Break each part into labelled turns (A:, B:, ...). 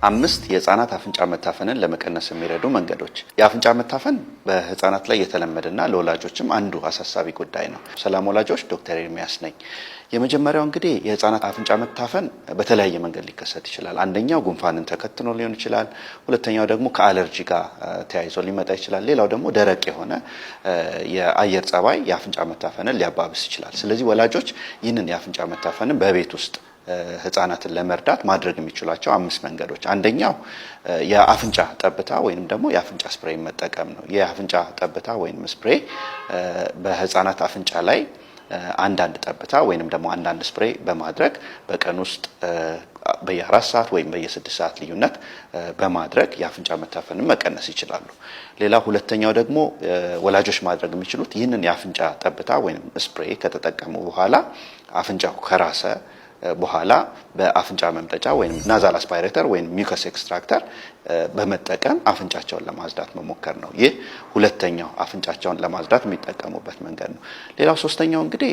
A: አምስት የህፃናት አፍንጫ መታፈንን ለመቀነስ የሚረዱ መንገዶች። የአፍንጫ መታፈን በህፃናት ላይ የተለመደና ለወላጆችም አንዱ አሳሳቢ ጉዳይ ነው። ሰላም ወላጆች፣ ዶክተር ኤርሚያስ ነኝ። የመጀመሪያው እንግዲህ የህፃናት አፍንጫ መታፈን በተለያየ መንገድ ሊከሰት ይችላል። አንደኛው ጉንፋንን ተከትሎ ሊሆን ይችላል። ሁለተኛው ደግሞ ከአለርጂ ጋር ተያይዞ ሊመጣ ይችላል። ሌላው ደግሞ ደረቅ የሆነ የአየር ጸባይ የአፍንጫ መታፈንን ሊያባብስ ይችላል። ስለዚህ ወላጆች ይህንን የአፍንጫ መታፈንን በቤት ውስጥ ህጻናትን ለመርዳት ማድረግ የሚችሏቸው አምስት መንገዶች፣ አንደኛው የአፍንጫ ጠብታ ወይንም ደግሞ የአፍንጫ spray መጠቀም ነው። የአፍንጫ ጠብታ ወይንም spray በህፃናት አፍንጫ ላይ አንዳንድ ጠብታ ወይንም ደግሞ አንዳንድ spray በማድረግ በቀን ውስጥ በየ4 ሰዓት ወይም በየ6 ሰዓት ልዩነት በማድረግ የአፍንጫ መታፈንን መቀነስ ይችላሉ። ሌላ ሁለተኛው ደግሞ ወላጆች ማድረግ የሚችሉት ይህንን የአፍንጫ ጠብታ ወይም spray ከተጠቀሙ በኋላ አፍንጫው ከራሰ በኋላ በአፍንጫ መምጠጫ ወይም nasal aspirator ወይም mucus extractor በመጠቀም አፍንጫቸውን ለማጽዳት መሞከር ነው። ይህ ሁለተኛው አፍንጫቸውን ለማጽዳት የሚጠቀሙበት መንገድ ነው። ሌላው ሶስተኛው እንግዲህ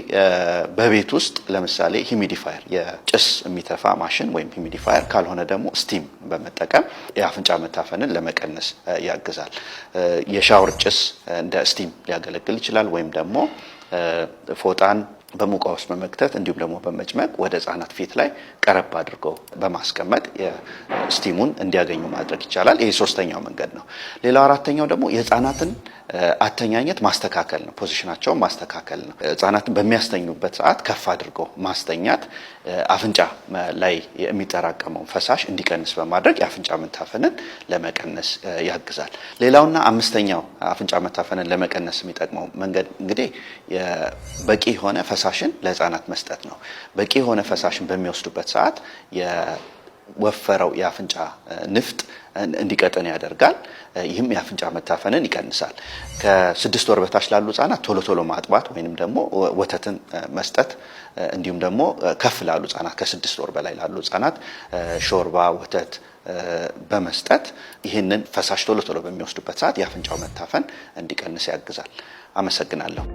A: በቤት ውስጥ ለምሳሌ humidifier፣ የጭስ የሚተፋ ማሽን ወይም humidifier ካልሆነ ደግሞ steam በመጠቀም የአፍንጫ መታፈንን ለመቀነስ ያግዛል። የሻወር ጭስ እንደ steam ሊያገለግል ይችላል። ወይም ደግሞ ፎጣን በሙቅ ውሃ ውስጥ በመክተት እንዲሁም ደግሞ በመጭመቅ ወደ ህጻናት ፊት ላይ ቀረብ አድርገው በማስቀመጥ steam ኡን እንዲያገኙ ማድረግ ይቻላል። ይሄ ሶስተኛው መንገድ ነው። ሌላው አራተኛው ደግሞ የህፃናትን አተኛኘት ማስተካከል ነው። Position ኣቸውን ማስተካከል ነው። ህጻናትን በሚያስተኙበት ሰዓት ከፍ አድርጎ ማስተኛት አፍንጫ ላይ የሚጠራቀመውን ፈሳሽ እንዲቀንስ በማድረግ የአፍንጫ መታፈንን ለመቀነስ ያግዛል። ሌላውና አምስተኛው አፍንጫ መታፈንን ለመቀነስ የሚጠቅመው መንገድ እንግዲህ በቂ የሆነ ፈሳሽን ለህፃናት መስጠት ነው። በቂ የሆነ ፈሳሽን በሚወስዱበት ሰዓት የወፈረው የአፍንጫ ንፍጥ እንዲቀጥን ያደርጋል። ይህም የአፍንጫ መታፈንን ይቀንሳል። ከ6 ወር በታች ላሉ ህጻናት ቶሎ ቶሎ ማጥባት ወይንም ደግሞ ወተትን መስጠት፣ እንዲሁም ደግሞ ከፍ ላሉ ህጻናት፣ ከ6 ወር በላይ ላሉ ህጻናት ሾርባ፣ ወተት በመስጠት ይህንን ፈሳሽ ቶሎ ቶሎ በሚወስዱበት ሰዓት የአፍንጫው መታፈን እንዲቀንስ ያግዛል። አመሰግናለሁ።